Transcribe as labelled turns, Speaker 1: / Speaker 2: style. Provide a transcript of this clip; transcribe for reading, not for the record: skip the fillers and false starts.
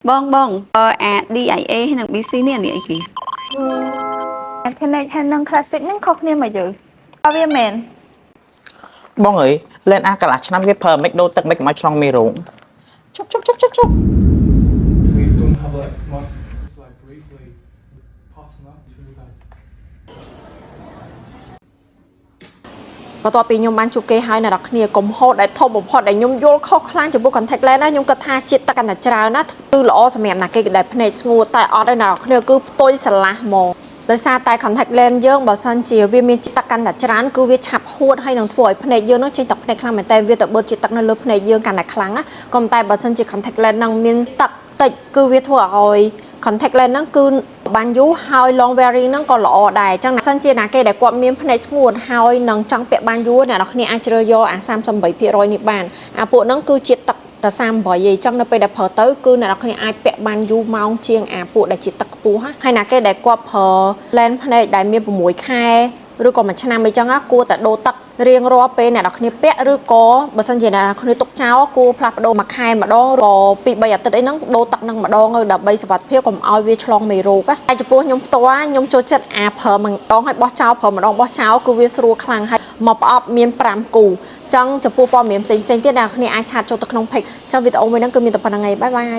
Speaker 1: បងបងអឺអា DIA ហើយនិង BC នេះអានេះអីគេ
Speaker 2: អា Teenage ហើយនិង Classic ហ្នឹងខុសគ្នាមកយើងអត់វាមែន
Speaker 3: បងអើយលែនអាកន្លះឆ្នាំគេប្រើមិនដូរទឹកមិនកុំឲ្យឆ្លងមេរោគ
Speaker 4: ជប់ជប់ជប់ជប់ជប់
Speaker 5: We don't have like much, like briefly passing up to you guys.
Speaker 4: បន្ទាប់ពីខ្ញុំបានជួបគេហើយអ្នកនរគ្នាកំហុសដែលធំបំផុតដែលខ្ញុំយល់ខុសខ្លាំងចំពោះ contact lens ណាខ្ញុំគិតថាជាតិទឹកកាន់តែច្រើនណាគឺល្អសម្រាប់ណាគេដែលភ្នែកស្ងួតតែអត់ទេអ្នកនរគ្នាគឺផ្ទុយស្រឡះហ្មងដោយសារតែ contact lens យើងបើសិនជាវាមានជាតិទឹកកាន់តែច្រើនគឺវាឆាប់ហួតហើយនឹងធ្វើឲ្យភ្នែកយើងនឹងចេញទឹកភ្នែកខ្លាំងមែនតើវាទៅបឺតជាតិទឹកនៅលើភ្នែកយើងកាន់តែខ្លាំងណាក៏ប៉ុន្តែបើសិនជា contact lens នឹងមានទឹកតិចគឺវាធ្វើឲ្យ contact lens ហ្នឹងគឺបានយូរហើយ long wearing ហ្នឹងក៏ល្អដែរអញ្ចឹងបើសិនជាណាគេដែលគាត់មានភ្នែកស្ងួតហើយនឹងចង់ពាក់បានយូរអ្នកនរគ្នាអាចជ្រើសយកអា38%នេះបានអាពួកហ្នឹងគឺជាទឹកតែ38ឯងអញ្ចឹងនៅពេលដែលប្រើទៅគឺអ្នកនរគ្នាអាចពាក់បានយូរម៉ោងជាងអាពួកដែលជាទឹកខ្ពស់ណាហើយណាគេដែលគាត់ប្រើ lens ភ្នែកដែលមាន6ខែឬក៏មួយឆ្នាំអីចឹងណាគួរតែដូរទឹករៀងរាល់ពេលអ្នកនរគ្នាពាក់ឬក៏បើសិនជាអ្នកនរគ្នាទុកចោលគួរផ្លាស់ប្ដូរមួយខែម្ដងឬក៏ពី3អាទិត្យអីហ្នឹងដូរទឹកហ្នឹងម្ដងទៅដើម្បីសុវត្ថិភាពកុំឲ្យវាឆ្លងមេរោគណាតែចំពោះខ្ញុំផ្ទាល់ខ្ញុំចូលចិត្តអាប្រើម្ដងហើយបោះចោលប្រើម្ដងបោះចោលគឺវាស្រួលខ្លាំងហើយមកប្រអប់មាន5គូចឹងចំពោះព័ត៌មានផ្សេងៗទៀតអ្នកនរគ្នាអាច chat ចូលទៅក្នុង page ចឹងវីដេអូមួយហ្នឹងគឺមានតែប៉ុណ្្នឹងឯង bye bye.